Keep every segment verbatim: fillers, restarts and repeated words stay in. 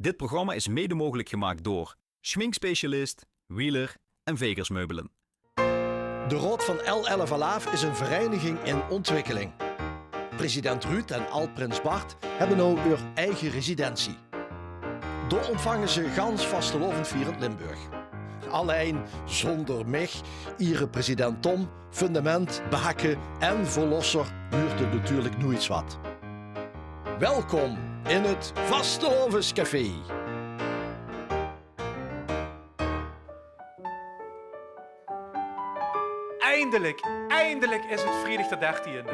Dit programma is mede mogelijk gemaakt door schminkspecialist Wieler en Vegers Meubelen. De Raod van L Elf Alaaf is een vereiniging in ontwikkeling. President Ruud en ald-prins Bart hebbe now eur eige residentie. Dao ontvange ze gans vastelaovendvierend Limburg. Allein zonder mich, iere president Tom, fundament, behakke en verlosser wuurt 't natuurlik noeits wat. Welkom in 't Vastelaovescafé. Eindelik, eindelik is 't vriedig de dertiende.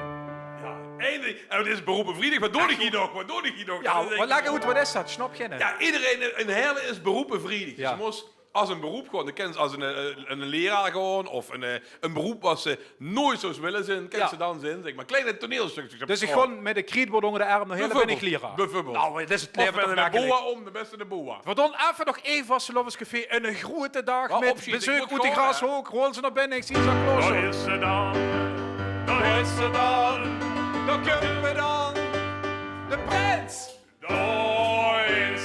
Jao, eindelik. En 't is beroepe vriedig. Wat doon ich hie nog? Wat doon ich hie nog? Jao, wat, lèk oet, wat is dat? Snap geine. Jao, ederein in Heële is beroepe vriedig. Dus jao, doe mós es ein beroep gaon. Dan kins se es ein, eh, ein leraar gaon of ein, eh, ein beroep wat se noeits zous wille zeen, kins se dan zeen, zègk mer. Klein toneelsjtökskes. Dus ich gaon mit ein krietbord ónger de erm nao Heële, bin ich leraar. Beveurbeeld. Nou, dat is 't laeve toch. Of mit ein boa óm, dan bis se de boa. Veer doon effe nog ein vastelaovescafé, ein groete daag mit bezeuk oet de Grashook. Rol ze nao binne, ich zeen ze al klaor. Dao is ze dan. Dao is ze dan. Dao kump 'r dan. De prins. Dao is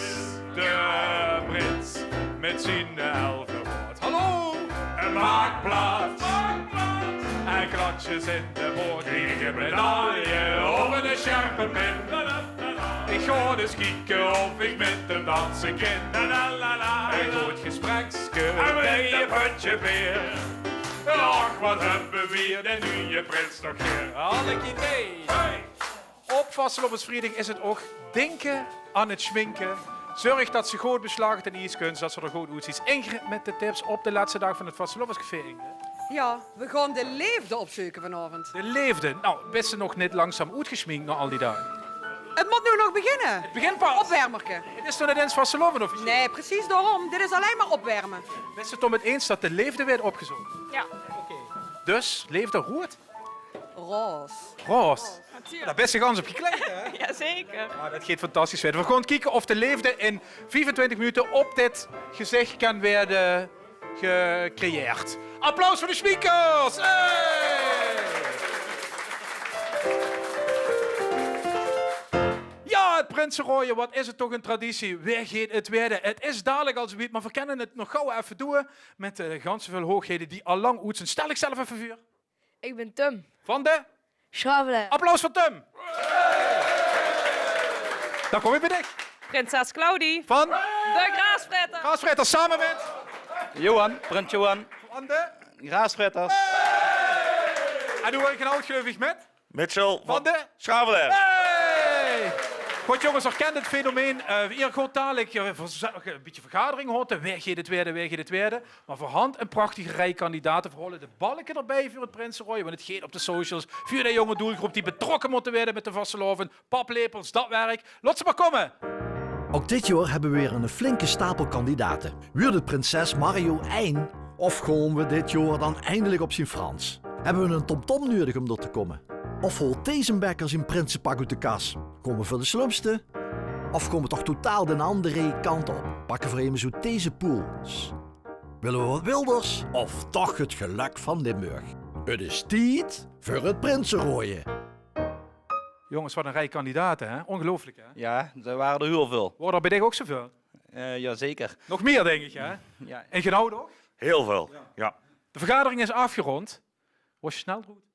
de prins mit zien elve raod. Hallo! En maak plaats. Maak plaats. En klatsjes in de boord. Krieg ein medaille of ein sjerpe pin. Ich gaon ins kieke of ich mit 'm danse kin. Ein good gesprekske bie ein pötje beer. Och, wat höbbe veer de nuje prins toch geer. Alle idee. Hey! Op vastelaovesvriedig is 't ouch dinke aan 't sjminke. Zörg dat se good beslagte en ieskuns, dat se d'r good oetzies. Ingrid mit de tips op de lètste daag van 't vastelaovescafé, Ingrid. Jao, veer gaon de leefde opzeuke vanaovend. De leefde. Nou, bis se nog neet langzaam oetgesjmink nao al die daag? 't Mót noe nog beginne. 't Begint pas. Opwermerke. 't Is toch neet ins vastelaovend officieel? Nae, precies daorum. Dit is allein mer opwerme. Bis se 't d'r mit ins dat de leefde weurt opgezóch? Jao. Oké. Dus, leefde roead? Roze. Roze. Natuurlik. Dao bis se gans op gekleid, hè? Jazeker. Ah, dat geit fantastisch weure. Veer gaon kieke of de leefde in viefentwintig minute op dit gezich kan weure gecreëerd. Applaus veur de sjminkers! Hey! Jao, 't prinseroeaje, wat is 't toch ein traditie. Wae geit 't weure? 't Is dalik al zoe wied, mer veer kinne 't nog gaw effe doon mit, eh, gans väöl hoeëgheden die al lang oet zeen. Stèl dichzelf effe veur. Ich bin Tim. Van de? Sjravelaer. Applaus veur Tim. Dan kóm ich bie dich. Prinses Claudie. Van? De Graasvraeters. Graasvraeters, same mit? Johan, prins Johan. Van de? Graasvraeters. Hey! En noe weur ich ein aod gleuvig mit? Mitchell van de Sjravelaer. Hey! Good, jónges, herkent 't fenomeen. Eh, veer gaon dalik, eh, verza-, ein bietje vergadering haoje. Wae geit 't weure, wae geit 't weure. Mer veer hant ein prachtige rij kandidate. Veer haole de balke d'rbie veur 't prinseroeaje, want 't geit op de socials. Veur de jónge doelgroep die betrokke mótte weure mit de vastelaovend. Paplepels, dat werk. Laot ze mer kómme. Ouch dit jaor hebbe veer weer ein flinke stapel kandidate. Wuurt 't prinses Mario ein? Of gaon veer dit jaor dan eindelik op zien Frans? Hebbe veer ein tomtom nuuedig óm dao te kómme? Of haolt deze bekker zien prinsepak oet de kas? Gaon veer veur de slumste? Of gaon veer toch totaal d'n andere kant op? Pakke veer emes oet deze poel? Wille veer wat Wilders of toch 't gelök van Limburg? 't Is tied veur 't prinseroeaje. Jónges, wat ein rij kandidate, hè? Óngeluifelik, hè? Jao, d'r wore d'r hiel väöl. Wore d'r bie dich ouch zoeväöl? Eh, jazeker. Nog mieë, dink ich, hè? Jao. En genauw toch? Hiel väöl, jao. De vergadering is aafgerónd. Waas snel good.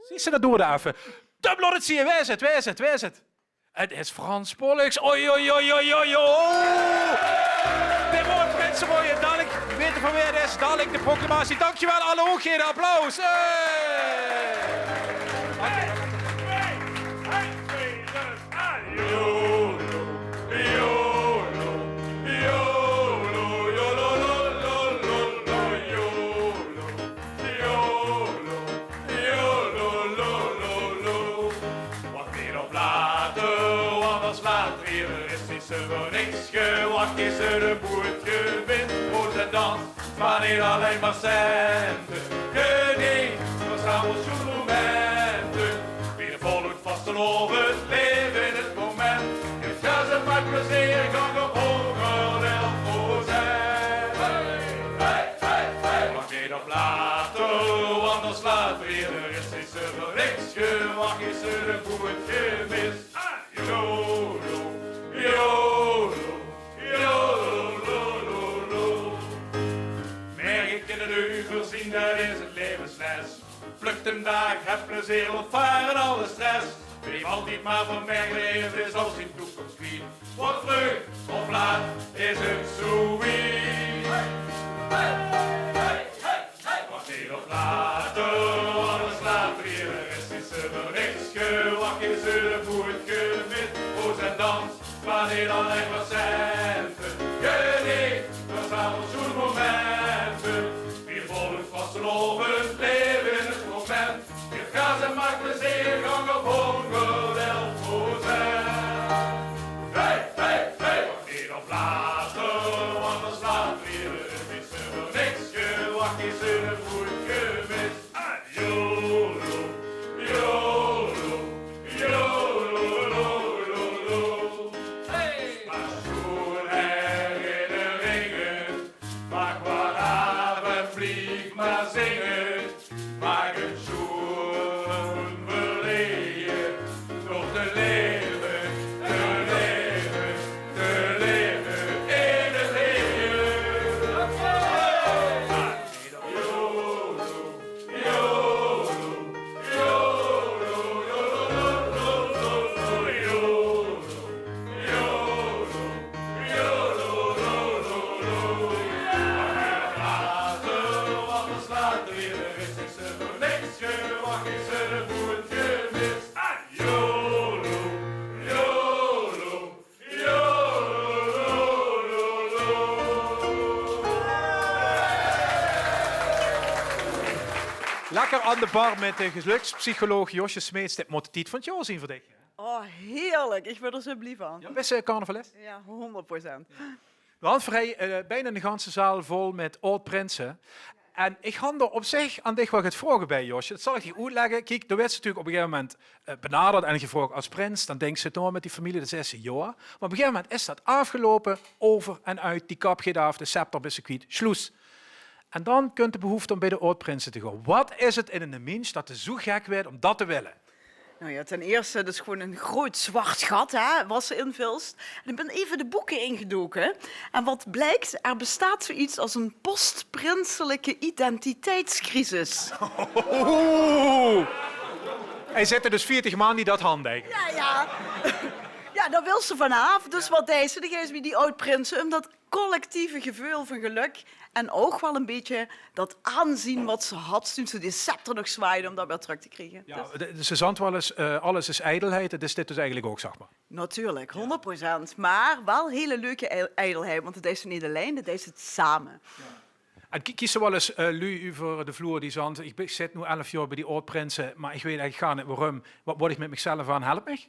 Zuus se, dat doon veer effe. Dubbel audit, zuus se. Wae is 't? Wae is 't? Wae is 't? 't Is Frans Pollux. Oi, oi, oi, oi, oi, oi. Dit waor 't prinseroeaje. Dalik weite veer wae 't is. Dalik de proclamatie. Dankjewel, alle hoeëgheden. Applaus. Hey. Jolo, jolo, jolo, jolo. Wach neet op later, want dan slaat d'r eder is die ze veur niks gewach, is er ein boertje wint, rood en dans, maar neet allein maar centen. Nee, nee, d'r zeen waal sjoen momente. Wie de volk vastelaovend leef in 't moment. 't Gras maak plezeer, gank op hoger procent. Hey, hey, hey, hey. Wach neet op later, want dan slaat d'r eder is die ze veur niks gewach, is er ein boertje mis. Jolo, jolo, Vandaag heb plezeer, ontvaren alle stress. Blief altied maar van merk, leef is al zien toekomst kwiet. Wordt vreug of laat is het zo wiet. Hey, hey, hey, hey, hey. Wordt niet of later, alles laat weer. Er is niets er niks gewacht, is er de moed gemist. Voor zijn dans, maar niet alleen maar centen. Geniet, dat zijn zo'n momenten. Wie vol het vastgelopen leven in het moment. Geef gas en maak plezeer, gang op honderdduizend procent. Hey, hey, hey, wordt niet of later, want er slaat weer. Er is er niks gewacht, is er de moed gemist. Ah, jolo, jolo, jolo, jolo, jolo. Hey! Maar zo'n herinneringen, maak maar af en blief maar zingen. Maak een zoen verleden door te leven, te leven, te leven in het heden. Lekker aan de bar mit de gelukspsycholoog Josje Smeets. Dit mót de tied van 't jaor zien veur dich. Oh, heerlijk. Ich weur d'r zo blie van. Ja, bis se carnavalist? Ja, honderd procent. Veer hant vrie, eh, bijna de ganse zaal vol mit aod-prinse. En ich han d'r op zich aan dich waal get vraoge bij, Josje. Det zal ich dich oetlègke. Kiek, doe wits natuurlik op e gegaeve moment, eh, benaderd en gevraog es prins. Dan dinks se, noe, mit die femilie, dan zaes se ja. Mer op e gegaeve moment is det aafgeloupe, euver en oet, die kap geit aaf, de scepter bis se kwiet, sloes. En dan kump de behoefte óm bij de aod-prinse te gaon. Waat is 't in eine miens det 'r zo gek wuuert óm det te wille? Nou ja, ten eerste, dat is gewoon een groot zwart gat, hè, wat ze invult. En ik ben even de boeken ingedoken. En wat blijkt, er bestaat zoiets als een postprinselijke identiteitscrisis. Oeh. Hie zitte dus veertig man die dat handhaeve. Ja, ja. Ja, daar wil ze vanaf. Dus wat deed ze? Dan ging ze bij die oud-prinsen, omdat collectieve geveul van geluk en ook wel een beetje dat aanzien wat ze had toen ze die scepter nog zwaaide om dat weer terug te krijgen. Ja, dus de, ze zand wel eens, eh, alles is ijdelheid. Dat is dit dus eigenlijk ook, zeg maar. Natuurlijk, honderd procent. Maar wel hele leuke ij-, ijdelheid, want het is niet alleen, het is het samen. Ja. En ki-, kies ze wel eens, eh, lui over de vloer die zand, ik ben, ik zit nu elf jaar bij die oud-prinsen, maar ik weet eigenlijk gar niet waarom. Wat word ik met mezelf aan? Help mich.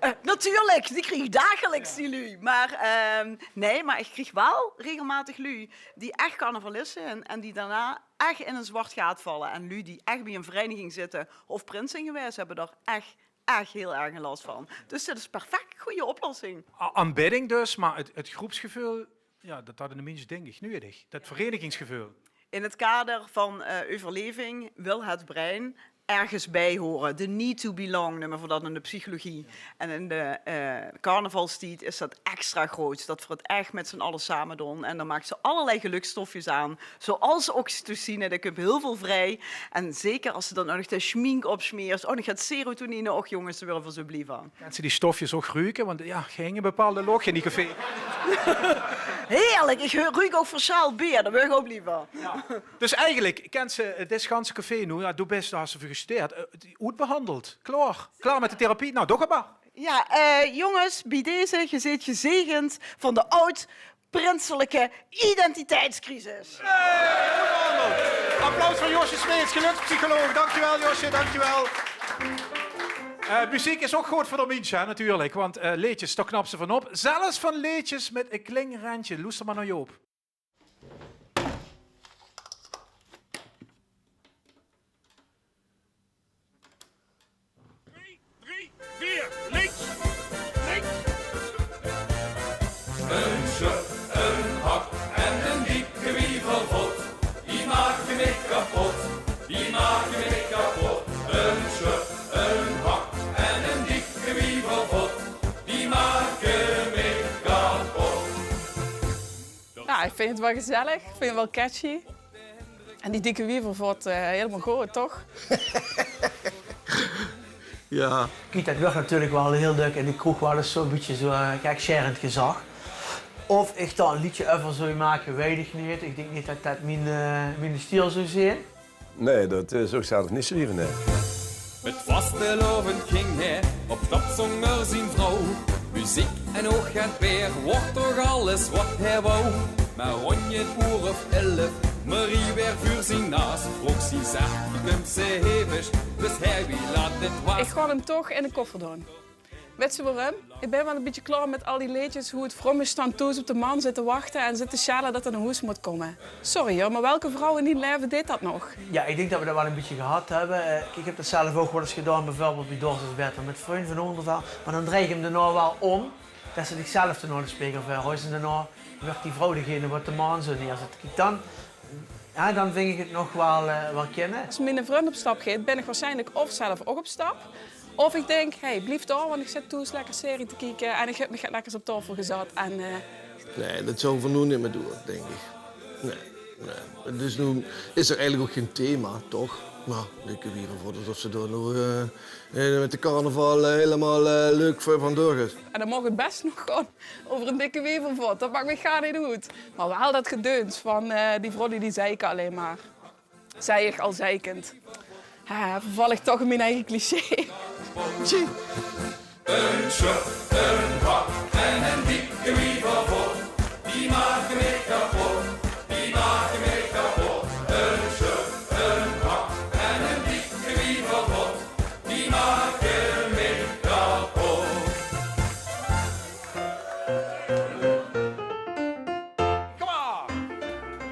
Eh, natuurlijk, die krijg ik dagelijks, die lui. Maar, ehm, nee, maar ik krijg wel regelmatig lui die echt carnavalist zijn en die daarna echt in een zwart gaat vallen. En lui die echt bij een vereniging zitten of prins zijn geweest, hebben daar echt, echt heel erg last van. Dus dit is perfect, goede oplossing. A-, aanbidding dus, maar het, het groepsgevoel, ja, dat hadden de mensen, denk ik, nu, hè, dat verenigingsgevoel. In het kader van, eh, overleving wil het brein ergens bij horen. De need to belong, neume v'r dat in de psychologie. Ja. En in de, eh, carnavalstied is dat extra groot. Dat v'r het echt met z'n allen samen doen. En dan maakt ze allerlei gelukstofjes aan. Zoals oxytocine, daar komt heel veel vrij. En zeker als ze dan ook nog de schmink opsmeert. Oh, dan gaat serotonine. Och jongens, daar worden we zo blij van. Kent ze die stofjes ook ruiken? Want ja, geen bepaalde loch in die café. Heerlijk, ik ruik ook versaald beer. Daar word ik ook blij van. Ja. Dus eigenlijk, kent ze, eh, dit ganse café nu, ja, doe bist, doe has ze gestudeerd, eh, oetbehandeld. Klaar. Klaar met de therapie. Nou, toch maar. Ja, eh, jongens, bij deze, ge zit gezegend van de oud-prinselijke identiteitscrisis. Hey, oetbehandeld. Applaus voor Josje Smeets, gelukspsycholoog. Dankjewel, Josje, dankjewel. Eh, muziek is ook goed voor de mens, hè, natuurlijk. Want, eh, leedjes, daar knap ze van op. Zelfs van leedjes met een klingrentje. Loester maar naar Joop. Drie, drie, veer, links, links. Een sjut, een hak en een dikke wievervot. Die maken mich kapot, die maken mich kapot. Een sjut, een hak en een dikke wievervot. Die maken mich kapot. Nou, ik vind het wel gezellig. Ik vind het wel catchy. En die dikke wievervot, eh, hielemaol good, toch? Jao. Kiek, det wuuert natuurlik waal hiel dök in de kroeg waal ins zoe'n bietje zoe, eh, gekscherend gezag. Of ich dao ein leedje euver zou make, weit ich neet. Ich dink neet det det mien, eh, mien stiel zou zeen. Nae, det, eh, zou ich zelf neet sjrieve, nae. Mit vastelaovend ging hae op stap zónger zien vrouw. Meziek en ouch get beer woort toch alles wat hae wou. Mer róndj 't oer of elf, Marie weer veur zien naas, vroog zie zag: "Wie kump ze hevig?" Dus hae wie laat 't was. Ich gaon 'm toch in de koffer doon. Wèt ze waorum? Ich bön waal e bietje klaor mit al die leedjes, hoe 't vrouwe sjtaon thoes op de man zitte wachte en zitte sjelle det 'r nao hoes mót kómme. Sorry huur, mer welke vrouw in dien laeve deit det nog? Jao, ich dink det we det waal e bietje gehad höbbe. Eh, ich höb det zelf ouch waal ins gedaon, bieveurbeeld bie Dors is Baeter mit Vrun van Hoondervael. Mer dan dreij ich 'm daonao waal óm, det se dich zelf daonao de spegel veurhaols en daonao wuuert die vrouw degene waat de man zo neerzit. Kiek, dan Jao, dan vinj ich 't nog waal, eh, waal kinne. Es miene vrund op stap geit, bön ich waarsjienlik of zelf ouch op stap. Of ich dink, hey, blief dao, want ich zit thoes lekker serie te kieke en ich höb mich get lekkers op taofel gezat. En, eh, Nae, det zouwe v'r noe neet mie doon, dink ich. Nae, nae. Dus noe is 't eigelik ouch gein thema, toch? Mer dikke wievervot, es of ze dao noe, eh, eh, mit de carnaval, eh, hielemaol, eh, leuk veur vandoor is. En dan maag 't bès nog gaon euver ein dikke wievervot. Det maak mich gaar neet oet. Mer waal det gedeuns van, eh, die vrouwe die zeike allein mer. Zag ich al zeikend. Hè, verval ich toch in mien eige cliché. Tjie. Ein sjuf, ein hak en ein dikke wievervot. Die make mich kapot. Die make mich kapot. Ein sjuf, ein hak en ein dikke wievervot. Die make mich kapot. Kom maar!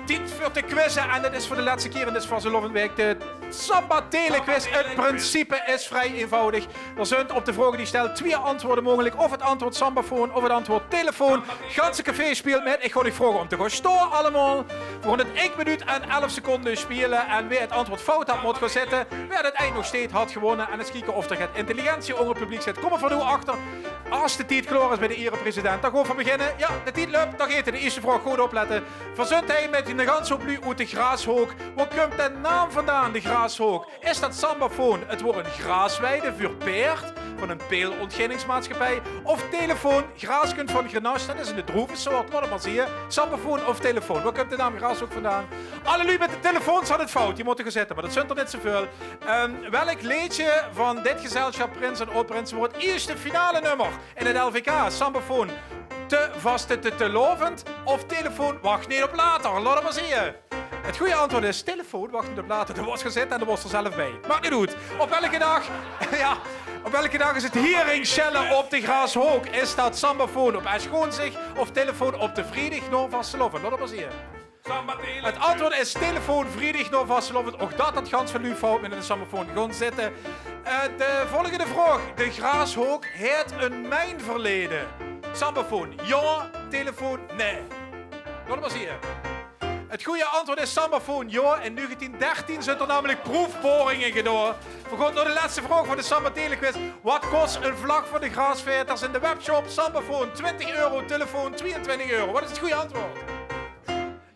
Tied veur te quizze en det is veur de lètste kier in dees vastelaovendwaek de Samba Telequiz. 't Principe is vrie einvoudig. D'r zunt op de vraoge die ich sjtel twieë antwoorde meugelik. Of 't antwoord sambafoon of 't antwoord telefoon. Ganse café sjpeelt mit. Ich gaon uch vraoge óm te gaon sjtaon allemaol. V'r gaon 't ink minuut en elf seconde sjpele. En wae 't antwoord fout haet, mót gaon zitte. Wae 't eind nog sjteet, haet gewónne. En ins kieke of d'r get intelligentie ónger 't publiek zit. Kómme v'r noe achter. Es de tied klaor is bie de erepresident, dan gaon v'r beginne. Jao, de tied löp, dao geit 'r. De ierste vraog, good oplètte. V'r zunt hie mit 'ne ganse houp luuj oet de Graashook. Wo kump de naam vandaan, de Graashook? Is det sambafoon, 't waor 'n graasweide veur paerd van 'n peelontginningsmaatschappij? Of telefoon, Graaskunt van Grenache, det is 'n droevesoort, laot 't mer zieë. Sambafoon of telefoon, wo kump de naam Graashook vandaan? Alle luuj mit de telefoons hadde 't fout, die mótte gaon zitte, mer det zunt 'r neet zoväöl. Ehm, welk leedje van dit gezelsjap, Prins en Aod-Prins, waor 't ierste finalenummer in 't L V K? Sambafoon, Te vastelaovend of telefoon, Wach neet op later? Laot 't mer zieë. 't Gooje antwoord is telefoon, Wach neet op later. Dao waor gaon zitte en dao waor 'r zelf bie. Maak neet oet. Op welke daag, jao, op welke daag is 't hiering sjelle op de Graashook? Is det sambafoon op Ash Goonsdig of telefoon op de vriedig nao vastelaovend? Laot 't mer zieë. 't Antwoord is telefoon, vriedig nao vastelaovend. Ouch det haet gans väöl luuj fout mit 'ne sambafoon. Gaon zitte. Eh, de volgende vraog. De Graashook haet 'n mijnverleje. Sambafoon, jao. Telefoon, nae. Laot 't mer zieë. 't Gooje antwoord is sambafoon, jao. In nuugetien dertien zunt d'r namelik proefboringe gedaon. V'r gaon nao de lètste vraog van de Samba Telequiz. Waat kos 'n vlag van de Graasvaeters in de webshop? Sambafoon, twintig euro. Telefoon, twieëntwintig euro. Waat is 't gooje antwoord?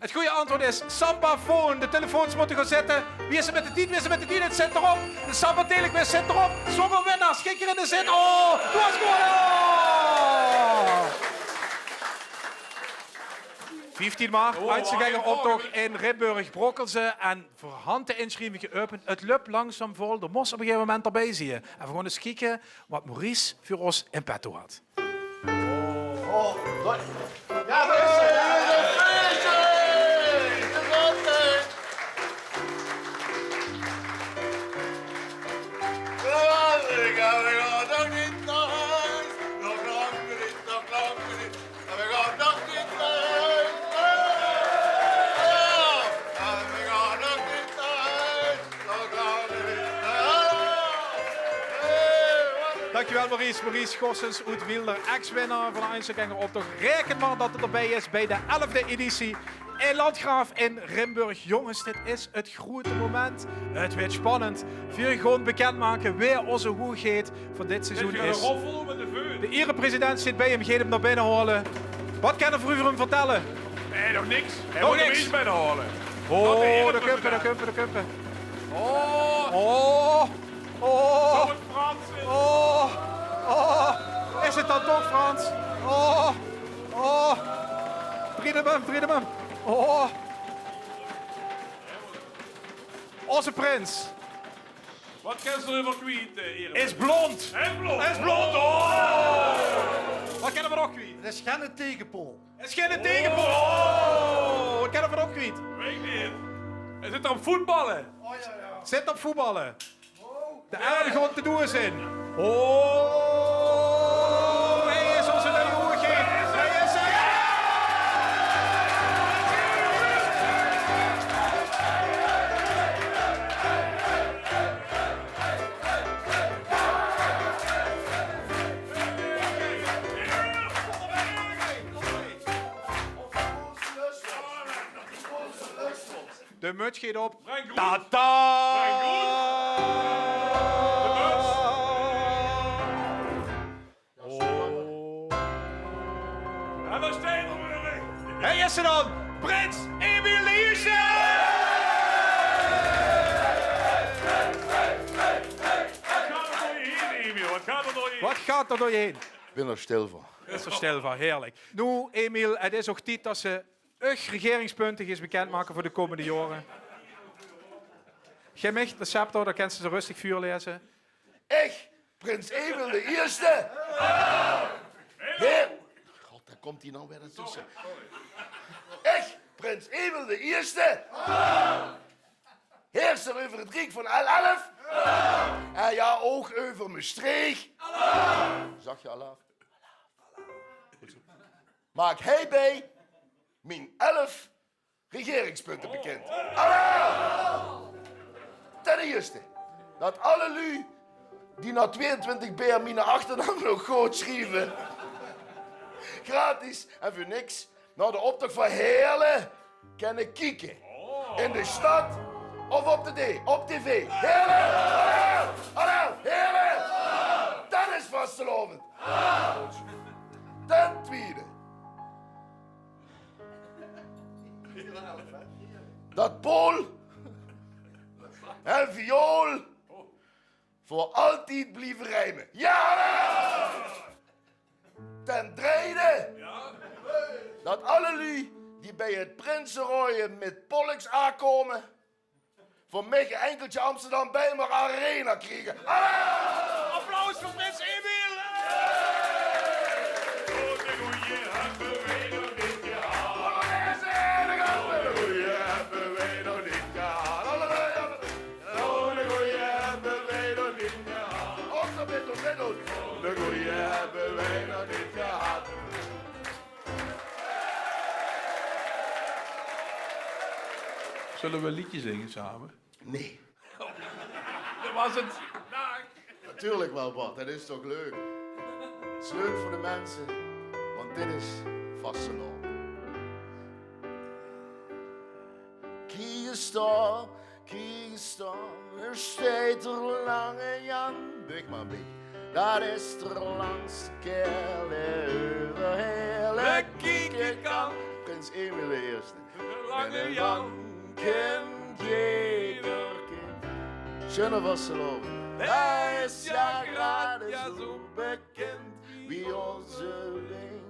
't Gooje antwoord is sambafoon. De telefoons mótte gaon zitte. Wie is 't mit de tied? Wie is 't mit de tied? 't Zit d'r op. De Samba Telequiz zit d'r op. Zónger winnaars. Kiek, d'r in de zit. Oh, doe waas gewonnen. Vieftien maart, Einzelgängeroptoch in Rimburg, Brokkelze. En veur hante insjrieve geäöpend. 't Löp langzaam vol. D'r mós op e gegeve moment d'rbie zieë. En v'r gaon ins kieke waat Maurice veur ós in petto haet. Oh, jao, dao is 'r. Jao, de feestje! Gezóndheid! Jao, ich gaon nog neet nao hoes. Nog lang neet, nog lang neet. En v'r gaon nog neet nao hoes. Jao, en v'r gaon nog neet nao hoes. Dankjewel, Maurice. Maurice Goossens oet Wielder, ex-winnaar van de Einzelgängeroptoch. Raeken mer det 'r d'rbie is bie de elfde editie in Landgraaf in Rimburg. Jónges, dit is 't groete moment. 't Weurt spannend. Veer gaon bekindmake wae ózze hoeëgheid van dit seizoen is. De erepresident zit bie häöm, geit häöm nao binne haole. Waat kan 'r veur uch vertèlle? Nae, nog niks. Nog niks. Hae mót 'm ins binne haole. Oh, dao kump 'r, dao kump 'r, dao kump 'r. Oh. Oh. Oh. Zou 't Frans zeen? Oh. Oh. Is 't dan toch Frans? Oh. Oh. Drieëde mum, drieëde mum. Oh. Ózze prins. Waat kins se d'reuver kwiet, eh, Erik? Is blond. Is blond. Is blond. Oh. Waat kinne v'r nog kwiet? 't Is geine tegenpool. Is geine tegenpool. Oh. Waat kinne v'r nog kwiet? Weit ich neet. Hae zit op voetballe. Oh, jao, jao. Zit op voetballe. De L gaon te doon zeen. Oh, hae is ózze nuuje hoeëgheid. Hae is 'r. De muts geit op. Breng groet. Tata! Breng groet. De muts. Oh. En dao steit 'r weer. Hae is 'r dan. Prins Emiel de Ierste! Waat geit 'r door dich haer, Emiel? Waat geit 'r door dich haer? Waat geit 'r door dich haer? Ich bin d'r stil van. Is d'r stil van, heerlik. Noe, Emiel, 't is ouch tied det se uch regeringspunte geis bekendmake veur de kómmende jaore. Geer maag 't scepter, det kins se zo rustig veurlaeze. Ich, prins Emiel de Ierste. Heer, god, dao kump 'r noe weer tösse. Ich, prins Emiel de Ierste, heerser euver 't riek van L elf. En jao, ouch euver Mestreech. Zag geer alaaf? Maak hiebie mien elf regeringspunte bekènd. Alaaf! Ten ierste, det alle luuj die nao twieëntwintig beer miene achternaam nog good sjrieve, gratis en veur niks nao de optoch van Heerle kinne kieke. In de stad of op de d-, op tv. Heerle! Alaaf! Alaaf! Heerle! Det is vastelaovend. Ten twiede, det Paul en viool veur altied blieve rieme. Jao! Ten derde, det alle luuj die bie 't prinseroeë mit Pollux aankómme, van mich e enkeltje Amsterdam Bijlmer Arena kriege. Alaaf! Applaus veur prins Emiel! Oh, de goeie höbbe weej nog neet gehad. Oh, de goeie höbbe weej nog neet gehad. Oh, de goeie höbbe weej nog neet gehad. Och, det wit 'r, wit 'r. De goeie höbbe weej nog neet gehad. Zulle we e leedje zinge same? Nae. Det waas 't. Daag. Natuurlik waal, Bart. Det is toch leuk? 't Is leuk veur de minse, want dit is vastelaovend. Kiek ins dao, kiek ins dao, dao steit d'r Lange Jan. Buug mer, buug. Det is d'r langste kaerel euver Heerle kieke kan. Prins Emiel de Ierste. Lange Jan kint jeder kind. Sjunne vastelaovend. Hae is jao grad jao zo bekind wie ózze wink.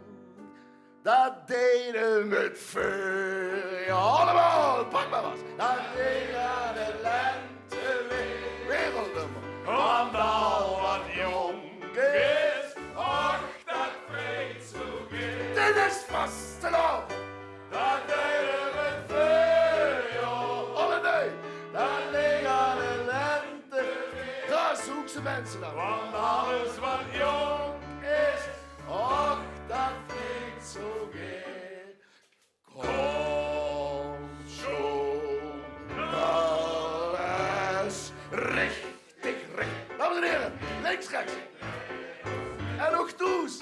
Det deej 'r mit veurjaor. Allemaol, pak mer vas. Det deej 'r aan de lente weer. Wereldnummer. Want al wat jónk is, och, det vreit zoeë weer. Dit is vastelaovend. Det deej 'r mit veurjaor. Allemaol, det deej 'r aan de lente weer. Jao, zoeë, zoeë minse dan. Want alles wat jónk is, och, det vreit zoeë weer. Kóm, sjónk alles richtig, richtig. Dames en here, links, rechts. En ouch thoes.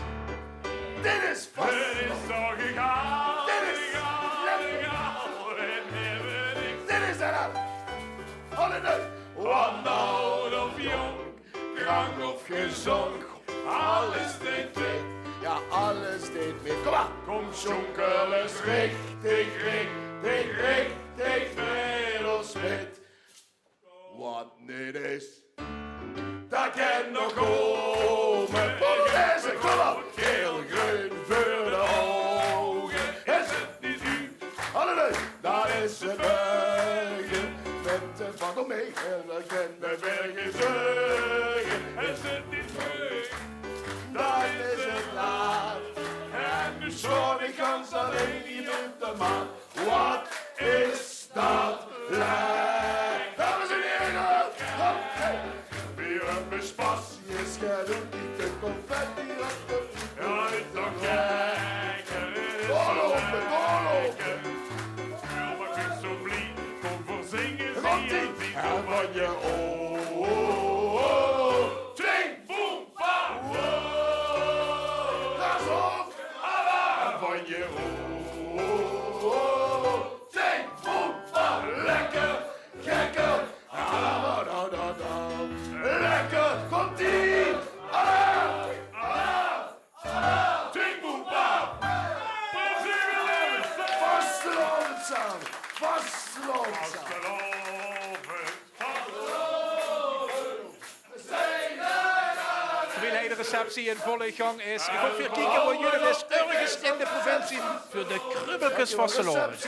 Dit is vas. Dit is toch egaal. Dit is egaal. Dit is egaal. Halleluja. Want oud of jónk, krank of gezónk, alles deit mit. Jao, alles deit mit. Kóm aan. Kóm, sjónk alles richtig, richtig, richtig. Teg Merel Smit. Wat neet is, dat kin nog kómme. Kom op, deze, kom op. Geel, greun veur de ouge. Is 't neet uut? Halleluja, dat is 't burger. Mit de van de mee, en dan kin de burger zeuge. Is 't neet leuk? Dan is 't laat. En noe sjtaon ich gans allein hie op de mat. Wat is dat lekker! Dames en heren, kom! Hey! Weer ein bespas, is gedoen, die de confetti op de... Ja, is toch lekker, is toch lekker. Doorlopen, doorlopen. Ja, maar ik ben zo blij, kom voor zingen, zingen, zingen. En van je, oh, oh, oh, oh. Twee, boem, bam. Wow. Pas op. Alaaf. Van je, oh, oh, oh, oh. Twee, boem, bam. Lekker, gekker. Ah, da, da, da. Lekker. Komt-ie. Alaaf. Alaaf. Alaaf. Twee, boem, bam. Vastelaovend same. Vastelaovend same. Terwiel hie de receptie in volle gang is, ich gaon weer kieke wo hie is örges in de provincie veur de Krubbelkes vastelaovend.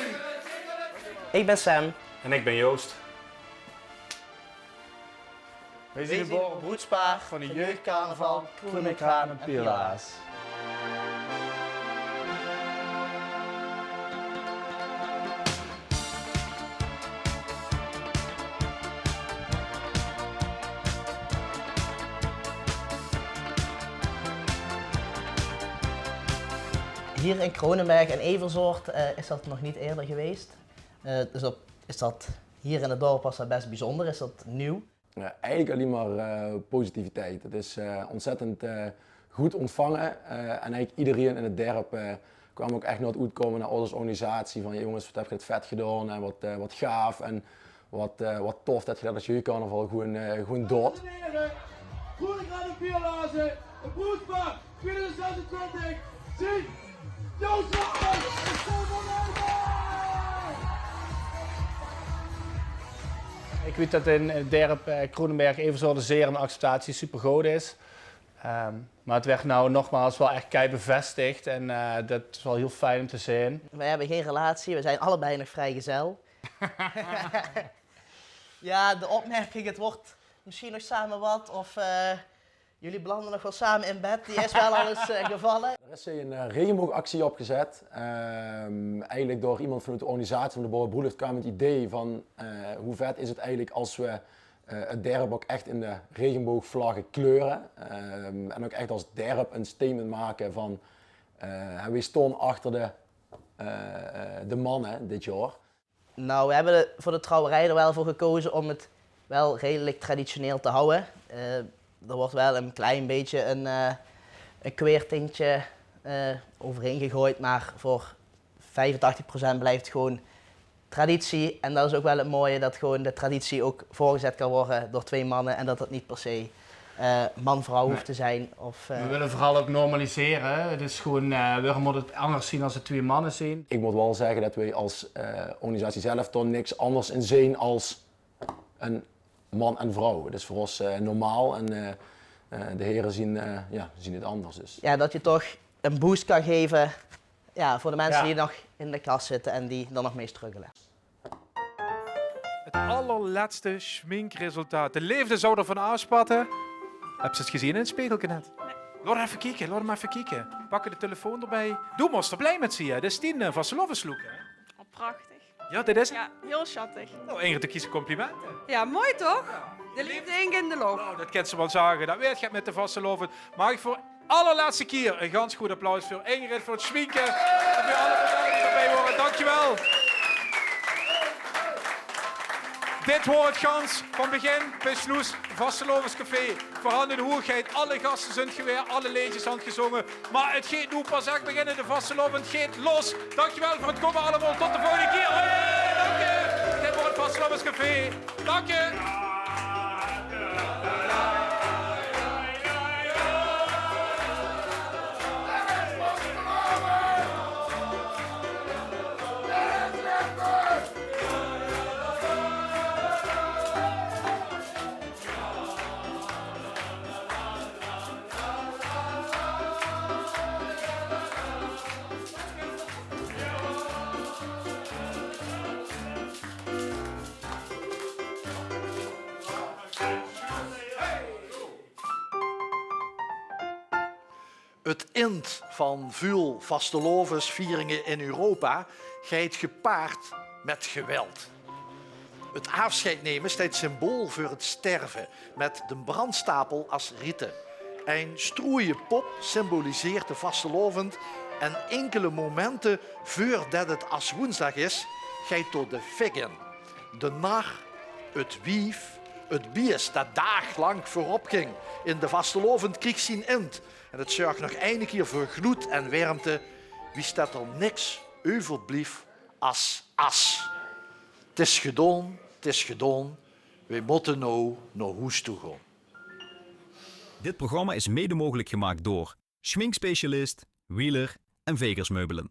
Ich bön Sam. En ich bön Joost. Weej zien 't Boerenbroedspaar van de jeugdcarnaval Kroen en Kraan en Pielaas. Hier in Kronenberg en Eversort, eh, is dat nog niet eerder geweest. Eh, dus op, is dat hier in het dorp was dat best bijzonder, is dat nieuw. Ja, eigenlijk alleen maar, eh, positiviteit. Het is, eh, ontzettend, eh, goed ontvangen, eh, en eigenlijk iedereen in het dorp, eh, kwam ook echt nao 't oetkomme, nao ós als organisatie, van: "Ja, jongens, wat heb je het vet gedaan en wat, eh, wat gaaf en wat, eh, wat tof dat je dat als jeugdcarnaval gewoon, eh, gewoon doot." Dames en heren, Groene Kraan en Pielaas, het broedspaar. Tweeduizend zesentwintig, zien Joost Lammers en Stefan Nijman! Ik weet dat in het dorp, eh, Kronenberg, Eversort zeer een acceptatie supergood is. Ehm, maar het werd nou nogmaals wel echt kei bevestigd en, eh, dat is wel heel fijn om te zien. Wij hebben geen relatie, we zijn allebei nog vrijgezel. Ja, de opmerking, het wordt misschien nog samen wat, of, eh, jullie belanden nog wel samen in bed, die is wel al eens, eh, gevallen. Er is een, eh, regenboogactie opgezet. Ehm, eigenlijk door iemand vanuit de organisatie van de Boerenbroelof kwam het idee van, eh, hoe vet is het eigenlijk als we, eh, het dorp ook echt in de regenboogvlaggen kleuren. Ehm, en ook echt als dorp een statement maken van, eh, we staan achter de, eh, de mannen dit jaar. Nou, we hebben er voor de trouwerij er wel voor gekozen om het wel redelijk traditioneel te houden. Eh, er wordt wel een klein beetje een, eh, een queer tintje, eh, overheen gegooid, maar voor vijfentachtig procent blijft gewoon traditie. En dat is ook wel het mooie, dat gewoon de traditie ook voorgezet kan worden door twee mannen en dat dat niet per se eh, man-vrouw hoeft te zijn. Of, eh, We willen vooral ook normaliseren. Het is gewoon, eh, waarom moet het anders zien als het twee mannen zijn? Ik moet wel zeggen dat wij als, eh, organisatie zelf toch niks anders in zien als een man en vrouw. Het is voor ons, eh, normaal en, eh, eh, de heren zien, eh, ja, zien het anders dus. Ja, dat je toch een boost kan geven, ja, voor de mensen die nog in de kast zitten en die dan nog mee struggelen. Het allerlètste sjminkresultaat. De leefde zou d'r van aafspatte. Höbs se 't gezeen in 't spegelke net? Nae. Laot effe kieke, laot 'm effe kieke. Pakke de telefoon d'rbie. Doe mós d'r blij mit zieë, hè. Dit is dien, eh, vastelaoveslook, hè? Oh, prachtig. Ja, dit is 't? Ja, heel schattig. Nou, Ingrid, de kies complimente. Ja, mooi toch? De leefde hingk in de loch. Nou, dat kènt ze waal zage. Dat weurt 't mit de vastelaovend. Maag ich veur allerlètste kier ein gans groeët applaus veur Ingrid, veur 't sjminke en veur alle medailles die d'rbie hore. Dankjewel. Dit waor 't gans, van begin bis sloes, Vastelaovescafé. Veur aan hun hoegheid, alle gaste zunt gewaer, alle leedjes han gezonge. Mer 't geit noe pas ech beginne, de vastelaovend geit los. Dankjewel veur 't kómme allemaol, tot de volgende kier. Hoi, dank uch. Dit waor 't Vastelaovescafé. Dank uch. 't Ind van vuul vastelaovesvieringe in Europa geit gepaard mit geweld. 't Aafsjeid neme steit symbool veur 't sterve, mit de brandstapel as riete. Ein stroeje pop symboliseert de vastelaovend en inkele momente veurdet 't aswoensdag is, geit d'r de fik in. De nar, 't wief, 't bies det daaglank veurop ging in de vastelaovend krieg zien ind. En 't zörg nog eine kier veur gloed en wermte, wiesdet d'r niks euverblief as as. 't Is gedaon, 't is gedaon. Weej mótte now nao hoes toe gaon. Dit programma is mede mogelijk gemaakt door schminkspecialist Wheeler en Vegers Meubelen.